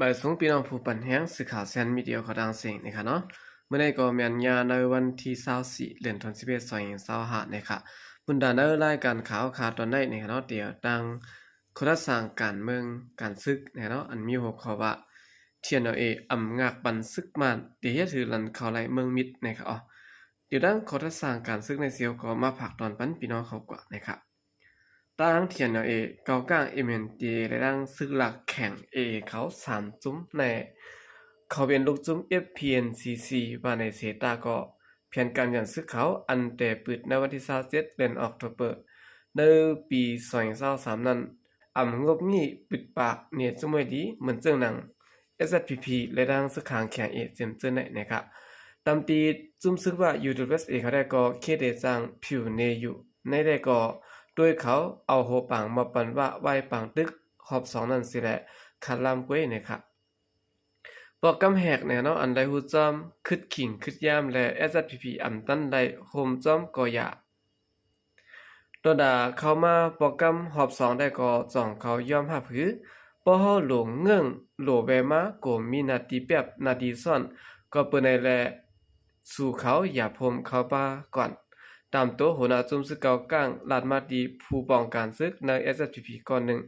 ບາຍສວງພີ່ນ້ອງຜູ້ປັນແຮງ ສື່ຂ່າວແຊນມີເດຍຂອງຕ່າງເສງນີ້ຄະເນາະ. ມື້ນີ້ກໍແມ່ນຍາມໃນວັນທີຊາວສີ່ ເດືອນສິບເອັດ ສອງພັນຊາວຫ້ານີ້ຄະ. ບັນດາໃນລາຍການຂ່າວຂາວຕອນໃນນີ້ຄະເນາະ ດຽວຕັ້ງໂຄລະສານການເມືອງການສຶກນີ້ຄະເນາະ ອັນມີຫົວຂໍ້ວ່າ ທີເອັນແອລເອ ອຳງາກປັນສຶກມານ ທີ່ເຮັດໃຫ້ລັນເຂົ້າໄລ່ເມືອງມິດນີ້ຄະ. ດຽວຕັ້ງໂຄລະສານການສຶກໃນເຊວກໍມາຝາກຕອນປັນພີ່ນ້ອງເຂົາກວ່ານີ້ຄະ. ທາງ ທີເອັນແອລເອ ເກົາກ້າງ ເອັມເອັນທີເອ ແລະ ທາງສຶກຫຼັກແຂງ ເອເອ ເຂົາສາມຈຸ້ມແນ່ ເຂົາເປັນລູກຈຸ້ມ ເອັຟ ພີ ເອັນ ຊີ ຊີ ວ່າໃນເສຕາກໍ ແຜນການຢັນສຶກເຂົາ ອັນແຕ່ປືດໃນວັນທີຊາວເຈັດ ເດືອນອອກໂທເບີ ໃນປີສອງພັນຊາວສາມນັ້ນ ອຳງົບງີ້ປຶດປາກເນຈຸມວຍດີ ເໝືອນເຊິ່ງໜັງ ເອສເອສພີພີ ແລະ ທາງສຶກຂ້າງແຂງເອເຈມເຈີນໄດ້ນະຄະ. ຕາມທີ່ຈຸ້ມຊຶກວ່າ ຢູດັບເບິນຢູເອັສເອ ເຂົາໄດ້ກໍເຄເດຈ້າງຜິວເນຢູ່ ໃນໄດ້ກໍໂດຍເຂົາເອົາໂຮປາງມາປັນວ່າໄວ້ປາງຕຶກຮອບສອງນັ້ນຊິແລະ ຄາດລາມກວຍນະຄະ. ປອກກຳແຮກແນ່ເນາະ ອັນໄດ້ຮູ້ຈ້ອມ ຄຶດຂີງຄຶດຢາມ ແລະ ເອສເອສພີພີ ອຳຕັນໄດ້ໂຮມຈ້ອມກໍຢ່າ ໂຕດາເຂົ້າມາປອກກຳຮອບສອງໄດ້ກໍ ຈອງເຂົາຍອມຮັບຫື ພໍເຮົາຫຼົງເງື່ອນໂຫຼແວມາ ໂກມີໜ້າທີ່ແປບໜ້າທີ່ຊ້ອນ ກໍເປີນໃນແລະ ສູ່ເຂົາຢ່າພົມເຂົ້າມາກ່ອນ. ຕາມໂຕຫົວໜ້າຈຸ້ມຊຶກເກົາກ້າງ ລາດມາທີ່ຜູ້ປ້ອງກັນຊຶກໃນ ເອສເອສພີພີ ກ່ອນໜຶ່ງ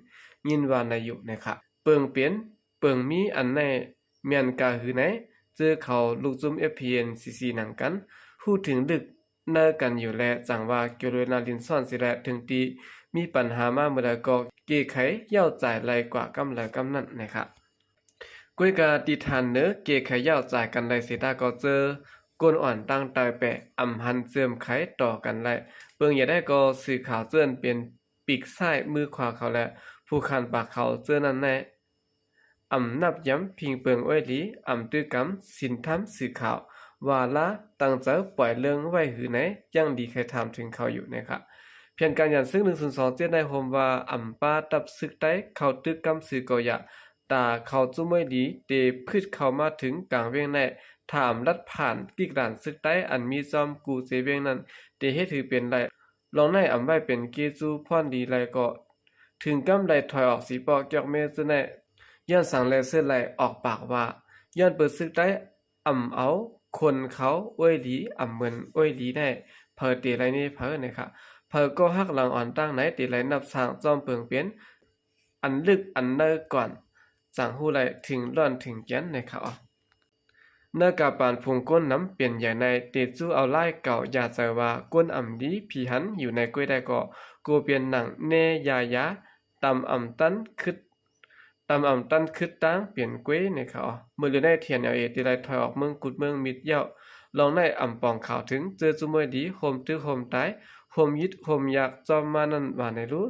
ຍິນວ່ານາຍຢູ່ນະຄະ ເປິງເປັນ ເປິງມີອັນໃນແມ່ນກະຫືໃນ ເຈີເຂົາລູກຈຸ້ມ ເອັຟ ພີ ເອັນ ຊີ ຊີ ໜັງກັນ ຮູ້ເຖິງລຶກ ເນີກັນຢູ່ແລະ ຈັ່ງວ່າກິໂລເວລາລິນຊ້ອນຊິແລະ ເຖິງທີ່ມີປັນຫາມາເມື່ອໃດກໍແກ້ໄຂເຍົາຈາຍໄລ່ກວ່າກຳໃດກຳນັ້ນນະຄະ. ກວຍກາທີ່ທ່ານເນີແກ້ໄຂເຍົາຈາຍກັນໄດ້ເສຕາກໍເຈີ ກົນອ່ອນຕັ້ງຕາຍແປ ອຳຫັນເຈີມໄຂຕໍ່ກັນໄລ່ ເບິ່ງຢ່າໄດ້ກໍສື່ຂ່າວເຈີນເປັນປີກຊ້າຍມືຂວາເຂົາແລະ ຜູ້ຂັນປາກເຂົາເຈີນັ້ນແນ່ ອຳນັບຢຳພິງເປິງອວຍດີ ອຳຕື້ກຳສິນທຳສື່ຂ່າວ ວ່າລາຕັ້ງໃຈປ່ອຍເລື່ອງໄວ້ຫືໃນ ຍັງດີໃຄ່ຖາມເຖິງເຂົາຢູ່ນະຄະ. ແຜນການຢັນຊຶກໜຶ່ງສູນສອງເຈັດໃນໂຮມວ່າ ອຳປາທັບຊຶກໄຕ້ເຂົ້າຕຶກກຳຊື່ກໍຢາ ຕາເຂົາຈຸ້ມໄວ້ດີ ເຕພືດເຂົ້າມາເຖິງກາງວຽງໃນ ຖ້າອຳລັດຜ່ານກິກລານຊຶກໄຕ້ ອັນມີຈອມກູ່ເຈວຽງນັ້ນ ເຕເຮັດໃຫ້ເປັນໄລ່ ລອງໃນອຳໄວ້ເປັນເກຈູພອນດີໄລກໍ ເຖິງກຳໄດ້ຖອຍອອກສີປອກຈອກເມເຈີໃນ ຍ້ອນສັງແລເຊີໄລອອກປາກວ່າ ຍ້ອນເປີດຊຶກໄຕ້ ອຳເອົາຄົນເຂົາອວຍດີ ອຳເມີນອວຍດີໄດ້ ໃຜເຕໄລເນໃຜນະຄະ ໃຜກໍຫັກຫຼັງອ່ອນຕັ້ງໃນ ເຕໄລນັບສ້າງຈອມເປິງເປັນ ອັນລຶກອັນເນີກ່ອນ ຈັ່ງຮູ້ໄດ້ເຖິງລ້ອນເຖິງແກ່ນນະຄະ. ເນີກາປານຜູງກົ້ນນຳເປັນໃຫຍ່ໃນ ເຕຈູເອົາຫຼາຍເກົ່າ ຢ່າໃຈວ່າກົ້ນອຳດີ ຜີຫັນຢູ່ໃນກ້ວຍໄດ້ກໍ ໂກປ່ຽນໜັງແນ່ຢາຢາ ຕຳອຳຕັນຄຶດ ຕຳອຳຕັນຄຶດຕ່າງປ່ຽນກ້ວຍນະຄະ. ເມື່ອລືໃນ ທີເອັນແອລເອ ເຕໄລຖອຍອອກເມືອງກຸດເມືອງມິດແລ້ວ ລອງໃນອຳປອງຂ່າວເຖິງ ເຈີຈຸ້ມໄວ້ດີ ໂຮມຕຶກໂຮມຕາຍ ໂຮມຢິດໂຮມຢາກຈອມມານັ້ນວ່າໃນຮູ້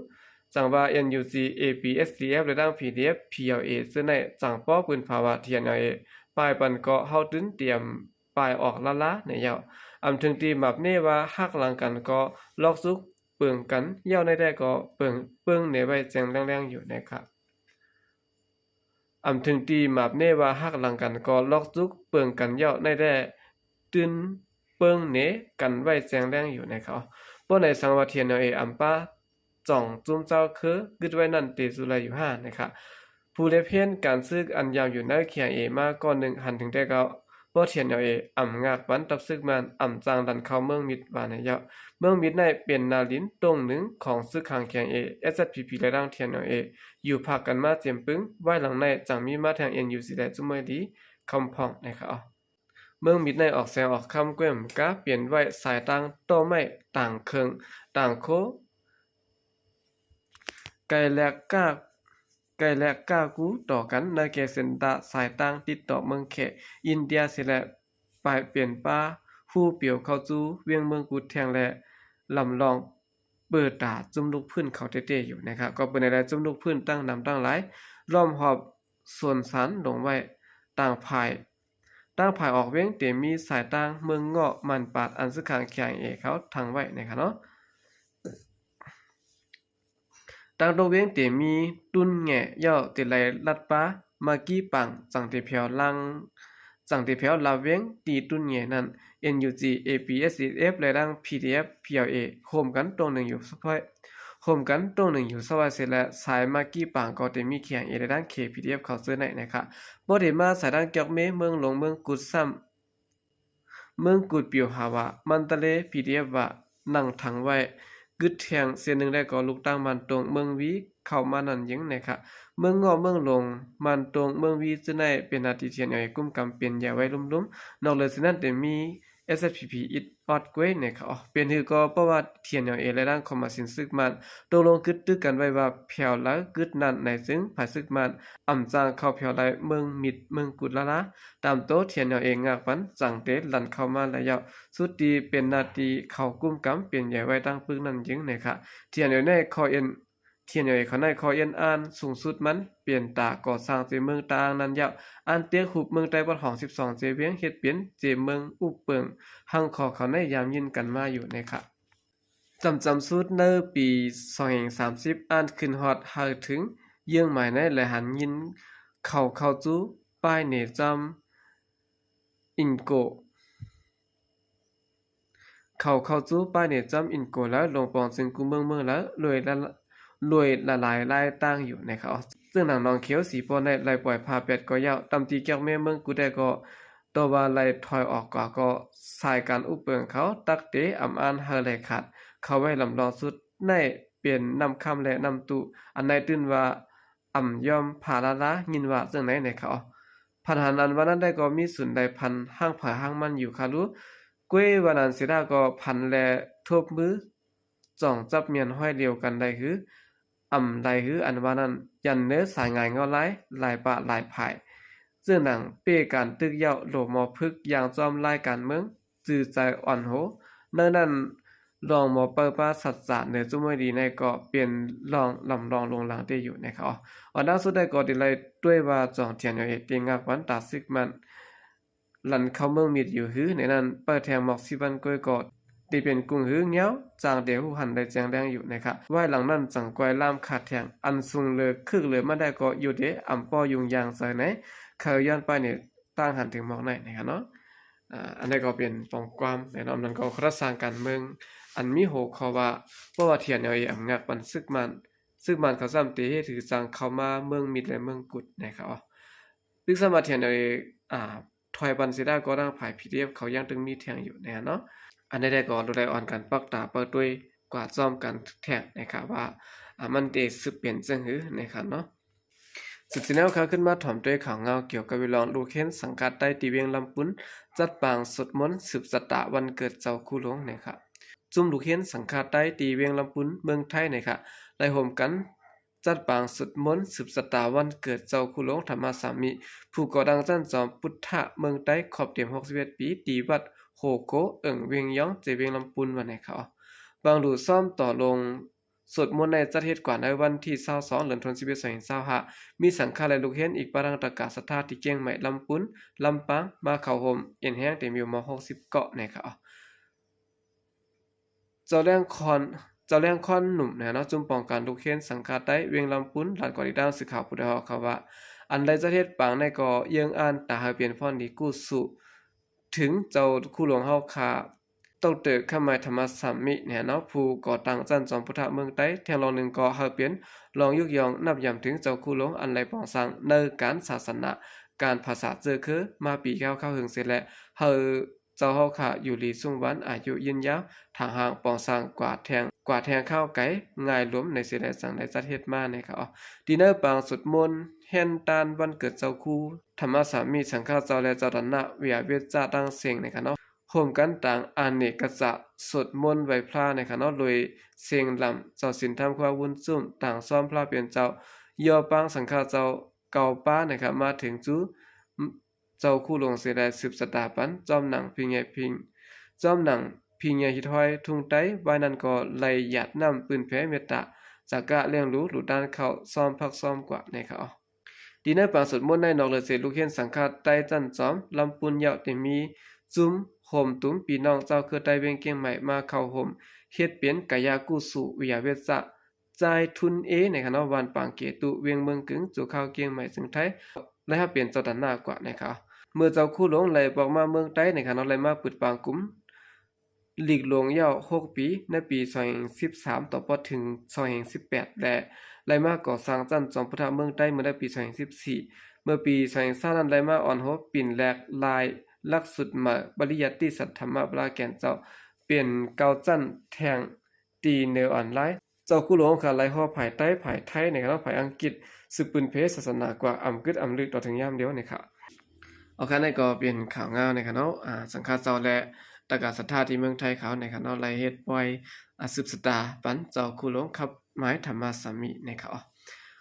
ຈັ່ງວ່າ ເອັນຢູຈີ ເອບີ ເອສດີເອັຟ ແລະ ທັງ ພີດີເອັຟ ພີແອລເອ ເຈີໃນ ຈັ່ງປໍປືນພາວະ ທີເອັນແອລເອ ປາຍປັນເກາະເຮົາຕຶນຕຽມປາຍອອກລ້າໆໃນຍ້າວ ອຳເຖິງທີ່ໝາບເນວ່າຫັກຫຼັງກັນກໍລອກຈຸກເປິງກັນ ຍ້າວໃນແດ່ກໍເປິງ ເປິງເນໄວ້ແຈ້ງແລງໆຢູ່ນະຄະ. ອຳເຖິງທີ່ໝາບເນວ່າຫັກຫຼັງກັນກໍລອກຈຸກເປິງກັນ ຍ້າວໃນແດ່ຕື່ນເປິງເນກັນໄວ້ແຈ້ງແລງຢູ່ນະຄະ. ບໍ່ໃນສັງວ່າ ທີເອັນແອລເອ ອຳປາ ຈ່ອງຈຸ້ມເຈົ້າຄືກຶດໄວ້ນັ້ນເຕຈຸໄລຢູ່ຫ້ານະຄະ. ຜູ້ລຽບຮຽນການຊຶກອັນຍາມຢູ່ໃນ ເຄໄອເອ ມາກ່ອນໜຶ່ງຫັນເຖິງແຕ່ເກົ່າ ບໍ່ ທີເອັນແອລເອ ອຳງາກປັນທັບຊຶກມານ ອຳຈັ່ງດັນເຂົ້າເມືອງມິດວ່າໃນເຈົ້າ. ເມືອງມິດໃນເປັນນາລິນຕົງໜຶ່ງຂອງຊຶກຂ້າງແຂງເອ ເອສເອສພີພີ ແລະ ທາງ ທີເອັນແອລເອ ຢູ່ພາກກັນມາເຈັມປຶງ ໄວ້ຫຼັງໃນຈັ່ງມີມາທາງ ເອັນຢູຊີ ແລະ ຈຸ້ມໄວດີ ຄຳພອງນະຄະ. ເມືອງມິດໃນອອກແສງອອກຄຳແກ້ມກາ ປ່ຽນໄວ້ສາຍຕ່າງຕໍ່ໄມ້ຕ່າງເຄິ່ງຕ່າງໂຄ ໄກ່ແລກກ້າ ໄກ່ແລກກ້າກູ່ຕໍ່ກັນ ໃນແກ່ເສັ້ນຕາສາຍຕ່າງຕິດຕໍ່ເມືອງແຂກ ອິນເດຍເສຍແລະ ປາຍເປັນປ່າຫູ່ປິວເຂົ້າສູ່ວຽງເມືອງກຸດແທງ ແລະ ລຳລອງ ເປີດຕາຈຸ້ມລູກພື້ນເຂົາເຕໆຢູ່ນະຄະ. ກໍເປັນໃນໄດ້ຈຸ້ມລູກພື້ນຕັ້ງນຳຕັ້ງຫຼາຍ ລ້ອມຮອບສວນສານຫຼົງໄວ້ ຕ່າງຝ່າຍ ຕ່າງຝ່າຍອອກວຽງເຕມີສາຍຕ່າງເມືອງເງາະ ມັນປາດ ອັນຊຶກຂ້າງແຂງເອເຂົາທັງໄວ້ນະຄະເນາະ. ຕ່າງຕົວວຽງເຕມີຕຸ້ນແຫງ່ ເຍົາເຕໄລລັດປາ ມາກີປາງ ຈັ່ງເຕແຜວຫຼັງ ຈັ່ງເຕແຜວລາວວຽງ ຕີຕຸ້ນແຫງ່ນັ້ນ ເອັນຢູຈີ ເອບີ ເອສເອສເອັຟ ແລະ ທັງ ພີດີເອັຟ ພີແອລເອ ໂຮມກັນຕົງໜຶ່ງຢູ່ສະພອຍ ໂຮມກັນໂຕ້ງໜຶ່ງຢູ່ຊອກໄວ້ເສດ ແລະ ສາຍມາກີ້ປາງກໍເຕັມມີ KIA ແລະ ທາງ KPDF ເຂົ້າເຈີໃນ ນະຄະ. ບໍ່ເຕັມມາສາຍທາງກຽວເມ ເມືອງຫຼົງ ເມືອງກຸດຊ້ຳ ເມືອງກຸດປິວຫາວ່າ ມັນຕະເລ PDF ວ່ານັ່ງຖັງໄວ້ ກຶດແທງເສັ້ນໜຶ່ງ ແລ້ວກໍລຸກຕັ້ງມານຕົງ ເມືອງວີ ເຂົ້າມານັ້ນເຢງ ນະຄະ. ເມືອງງໍ້ ເມືອງຫຼົງ ມານຕົງ ເມືອງວີ ເຊິ່ງໃນເປັນໜ້າທີ່ TNLA ກຸ້ມກຳເປັນໃຫຍ່ໄວ້ລຸ່ມໆ. ນອກເຫຼືອຈາກນັ້ນ ເຕັມມີ SSPP ອິດອອດກວຍ ນະຄະ. ເປັນຫືກໍເພາະວ່າ TNLA ແລະ ທາງຄອມມາຊິນ ຊຶກມ້ານ ຕົກລົງກຶດຕຶກກັນໄວ້ວ່າ ແຖວໃດກຶດນັ້ນໃນ ຊຶ່ງຝ່າຍຊຶກມ້ານ ອຳຈ້າງເຂົ້າແຖວໄດ້ເມືອງມິດ ເມືອງກຸດລະລາ ຕາມໂຕ TNLA ງາກມັນ ຈັ່ງເຕລັນເຂົ້າມາລະຍະສຸດ ທີ່ເປັນໜ້າທີ່ເຂົາກຸ້ມກຳເປັນໃຫຍ່ໄວ້ຕັ້ງປຶກນັ້ນເຢງ ນະຄະ. TNLA ໃນຂໍ້ເອັນ TNLA ເຂົາໃນຂໍ້ເອັນອ່ານສູງສຸດມັນ ເປັນຕາກໍ່ສ້າງເຈເມືອງຕ່າງນັ້ນຍາວ ອ່ານຕຽກຮູບເມືອງໃຕ້ວັດຫອງສິບສອງເຈວຽງ ເຮັດເປັນເຈເມືອງອຸບເປິງ ຫາງຂໍ້ເຂົາໃນຍາມຍິນກັນມາຢູ່ ນະຄະ. ຈຳຈຳສຸດໃນປີສອງເຮງສາມສິບ ອ່ານຂຶ້ນຮອດໃຫ້ເຖິງເຍືອງໝາຍໃນ ແລະ ຫັນຍິນເຂົາເຂົ້າຈູປ້າຍເນຈ້ຳອິນໂກ ເຂົາເຂົ້າຈູປ້າຍເນຈ້ຳອິນໂກ ແລ້ວລົງປອງຊຶງກູເມືອງເມືອງ ແລ້ວລວຍລະ ລວຍລະລາຍລາຍຕ່າງຢູ່ ນະຄະ. ເຊິ່ງນາງໜອງຂຽວສີປໍໃນໄດ້ປ່ອຍຜ້າແປດກໍຍາວ ຕຳຕີກຽວເມ ເມືອງກຸດແດກໍ ຕໍ່ວ່າໄລ່ຖອຍອອກກວ່າກໍ ສາຍການອຸບເປິງເຂົາຕັກເຕອຳອ່ານໃຫ້ໄຫຼຂາດ ເຂົ້າໄວ້ລຳລອງສຸດໃນເປັນນ້ຳຄຳ ແລະ ນ້ຳຕູ້ ອັນໃນຕື່ນວ່າອຳຍ້ອມຜາລາລາ ຍິນວ່າຈັ່ງໃດ ນະຄະ. ພັນຫັນອັນວ່ານັ້ນໄດ້ກໍມີສູນໃດພັນ ຫ້າງໃຜຫ້າງມັນຢູ່ຄາລູ ກວຍວ່ານັ້ນເສຍດາກໍພັນ ແລະ ທົບມື ຈອງຈັບມ້ຽນຫ້ອຍລຽວກັນໄດ້ຫື ອຳໄດ້ຫື ອັນວ່ານັ້ນ ຢັນເນີສາຍງາຍງໍລາຍ ຫຼາຍປະຫຼາຍພາຍ ເຊິ່ງໜັງເປ້ການຕຶກເຍົາະ ໂລໝໍຝຶກຢ່າງຈອມລາຍການເມືອງ ຈື່ໃຈອ່ອນໂຫ ໃນນັ້ນລອງໝໍເປີປາສັດຈາເໜືອຈຸມວຍດີໃນກໍເປັນລອງລຳລອງລົງຫຼັງເຕຢູ່ ນະຄະ. ອັນໜ້າສຸດໄດ້ກໍໄດ້ໄລ່ດ້ວຍວ່າ ຈອງທຽນເອເອ ເຕງາກວັນຕາຊຶກມັນ ລັນເຂົ້າເມືອງມິດຢູ່ຫື ໃນນັ້ນເປີແທງໝອກຊິວັນກວຍກໍ ທີ່ເປັນກຸງຫືງຽວ ຈາງເດຮູ້ຫັນໄດ້ແຈ້ງແດງຢູ່ ນະຄະ. ວາຍຫຼັງນັ້ນຈັ່ງກວາຍລາມຂາດແທງ ອັນສູງເລີຄຶກເລີມາໄດ້ກໍຢູ່ເດ ອຳປໍຍຸ້ງຍາງໃຈໃນ ເຂົາຍ້ອນໄປໃນຕ່າງຫັນເຖິງໝອກໃນ ນະຄະເນາະ. ອາ ອັນໃດກໍເປັນປອງຄວາມແນ່ນອນ ນັ້ນກໍໂຄລະສານການເມືອງ ອັນມີຫົວຂໍ້ວ່າ ເພາະວ່າທຽນເອເອ ອຳງາກປັນຊຶກມັນ ຊຶກມັນເຂົາຊ້ຳເຕເຮັດຫືຈັ່ງເຂົ້າມາເມືອງມິດ ແລະ ເມືອງກຸດ ນະຄະ. ຕຶກສາມາດທຽນເອເອ ອາ ຖອຍບັນເສດາກໍທາງຝ່າຍ PDF ເຂົາຍັງຕຶງມີແທງຢູ່ ນະຄະເນາະ. ອັນໃດໆກໍໄດ້ອອນກັນປັກຕາເປີດຕົວກວ່າພ້ອມກັນແທງ ນະຄະ ວ່າ ອາ ມັນເດສືບເປັນຈັ່ງຫື ນະຄະເນາະ. ສືບຈາກນັ້ນເຮົາຂຶ້ນມາຖອມດ້ວຍຂ່າວງາວກ່ຽວກັບເລື່ອງລູກເຮນສັງຄະໃຕ້ທີ່ວຽງລຳປຸນ ຈັດປາງສວດມົນສືບຊະຕາວັນເກີດເຈົ້າຄູຫຼວງ ນະຄະ. ຊຸມລູກເຮນສັງຄະໃຕ້ທີ່ວຽງລຳປຸນ ເມືອງໄທ ນະຄະ ໄດ້ຮ່ວມກັນ ຈັດປາງສວດມົນສືບຊະຕາວັນເກີດເຈົ້າຄູຫຼວງທຳມະສາມິ ຜູ້ກໍ່ຕັ້ງຊັ້ນຈອມພຸດທະເມືອງໃຕ້ ຄອບເຕັມຫົກສິບເອັດປີ ທີ່ວັດໂຮໂຄ ເອີ່ງວຽງຢອງ ເຈວຽງລຳປຸນ ວ່າແນ່ເຂົາ. ບາງຫຼູຊ້ອມຕໍ່ລົງສວດມົນໃນຈັດເຮັດກວ່າໃນວັນທີຊາວສອງ ເດືອນສິບເອັດ ສອງພັນຊາວຫ້າ ມີສັງຄະ ແລະ ລູກເຮນອີກປະທັງຕະກາສັດທາທີ່ກຽງໃໝ່ ລຳປຸນ ລຳປາງ ມາເຂົ້າຮ່ວມເອັນແຮງເຕັມຢູ່ໝໍຫົກສິບເກາະ ແນ່ເຂົາ. ເຈົ້າແຫຼງຄອນ ເຈົ້າແຫຼງຄອນໜຸ່ມ ນະເນາະ ຊຸມປ້ອງກັນລູກເຮນສັງຄະໃຕ້ວຽງລຳປຸນ ລາດກອນອີກດ້ານສື່ຂ່າວຜູ້ໄດ້ຮອດຂ່າວວ່າ ອັນໄດ້ຈັດເຮັດປາງໃນກໍເຍືອງອ່ານຕາໃຫ້ເປັນພອນດີກູ້ສູ້ ເຖິງເຈົ້າຄູຫຼວງເຮົາຂ້າ ດອກເຕີ ຄຳໄມ ທຳມະສາມິ ແນ່ເນາະ ຜູ້ກໍ່ຕັ້ງຊັ້ນຈອມພຸດທະເມືອງໃຕ້ ແທງລອງໜຶ່ງກໍໃຫ້ເປັນລອງຍົກຍ້ອງນັບຢາມເຖິງເຈົ້າຄູຫຼວງ ອັນໄດ້ປອງສ້າງໃນການສາສະໜາ ການພາສາເຈີເຄີມາປີກາວຄາວເຫິງເສດ ແລະ ໃຫ້ ເຈົ້າເຮົາຂ້າຢູ່ດີສຸງວັນ ອາຍຸຍືນຍາວ ຖາງຫ່າງປອງສ້າງກວ່າແທງ ກວ່າແທງຂ້າວໄກ ງ່າຍລົມໃນເສດ ແລະ ຈັ່ງໄດ້ຈັດເຮັດມາ ນະຄະ. ທີ່ໃນປາງສວດມົນແຫ່ນຕານວັນເກີດເຈົ້າຄູທຳມະສາມິ ສັງຄະເຈົ້າ ແລະ ເຈົ້າຕານະ ວິຍາເວດຈະ ຕ່າງເສັງ ນະຄະເນາະ ໂຮມກັນຕາງອາເນກະຈະ ສວດມົນໄຫວ້ພະ ນະຄະເນາະ ໂດຍເສັງລຳ ເຈົ້າສິນທຳຄູບາບຸນຈຸ້ມ ຕາງຊ້ອມພະເປັນເຈົ້າ ຍໍປາງສັງຄະເຈົ້າ ເກົາປາ ນະຄະ ມາເຖິງຈູ ເຈົ້າຄູຫຼວງເສດ ແລະ ສືບຊະຕາປັນ ຈອມໜັງພິງໃຫຍ່ພິງ ຈອມໜັງພິງໃຫຍ່ຮິດຫ້ອຍທຸງໄຕ ວາຍນັ້ນກໍໄລ່ຢາດນ້ຳປຶ້ນແຜ່ເມດຕາ ຈາກກະລ້ຽງດູລູກຫຼານເຂົ້າ ຊ້ອມພັກຊ້ອມກວາດ ນະຄະ. ທີ່ໃນປາງສວດມົນໃນ ນອກເຫຼືອຈາກລູກເຮນສັງຄະໃຕ້ຊັ້ນຈອມລຳປຸນແລ້ວ ໄດ້ມີຊຸມໂຮມຕຸມ ພີ່ນ້ອງເຈົ້າເຄືອໃຕ້ວຽງກຽງໃໝ່ ມາເຂົ້າຮ່ວມເຮັດເປັນກາຍະກູ້ສູ້ ວິຍາເວດຈະ ຈ່າຍທຶນເອ ໃນຂະນະວັນປາງເກຕຸ ວຽງເມືອງກຶງ ຈຸຂ່າວກຽງໃໝ່ ເຊິ່ງໄທ ໄດ້ຮັບເປັນເຈົ້າຕານະກວ່າ ນະຄະ. ເມື່ອເຈົ້າຄູຫຼວງໄລ່ອອກມາເມືອງໃຕ້ ນະຄະເນາະ ໄລ່ມາປຶດປາງກຸມ ຫຼີກຫຼວງຍາວຫົກປີ ໃນປີສອງພັນສິບສາມຕໍ່ປະເທດເຖິງສອງພັນສິບແປດ ແລະ ໄດ້ມາກໍ່ສ້າງຊັ້ນຈອມພຸດທະເມືອງໃຕ້ເມື່ອໃນປີສອງພັນສິບສີ່. ເມື່ອປີສອງພັນຊາວນັ້ນ ໄດ້ມາອ່ອນໂຮມປິ່ນແຫຼກລາຍຫຼັກສູດໃໝ່ ປະລິຍັດຕິສັດທຳມະວະລາແກ່ນເຈົ້າ ເປັນເກົ້າຊັ້ນແທ່ງ ທີ່ເໜີອອນລາຍ ເຈົ້າຄູຫຼວງຂະໄຫຼຫໍພາຍໃຕ້ ພາຍໄທ ໃນຂະນະພາຍອັງກິດ ສືບປືນເຜສາສະໜາກວ່າອຳກຶດອຳລຶກຕໍ່ເຖິງຍາມດຽວນີ້ຄ່ະ. ເອົາຄ່ະ ນັ້ນກໍເປັນຂ່າວງາວໃນຂະນະ ອາ ສັງຄະເຈົ້າ ແລະ ຕະກະສັດທາທີ່ເມືອງໄທເຂົາໃນຂະນະ ໄດ້ເຮັດປ່ອຍ ອາ ສືບຊະຕາປັນເຈົ້າຄູຫຼວງຂັບໝາຍທຳມະສາມິໃນຂະນະ.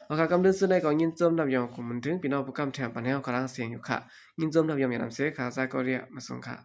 ເອົາຄ່ະ ກ່ອນອື່ນສຸດໃດກໍຍິນຊົມນອບຍ້ອນຂອບຄຸນເຖິງພີ່ນ້ອງຜູ້ກຳແທງປັນແຮງຂອງລາງສຽງຢູ່ຄ່ະ. ຍິນຊົມນອບຍ້ອນນຳເສ ຂ້າພະເຈົ້າກໍເລຍມາສົ່ງຄ່ະ.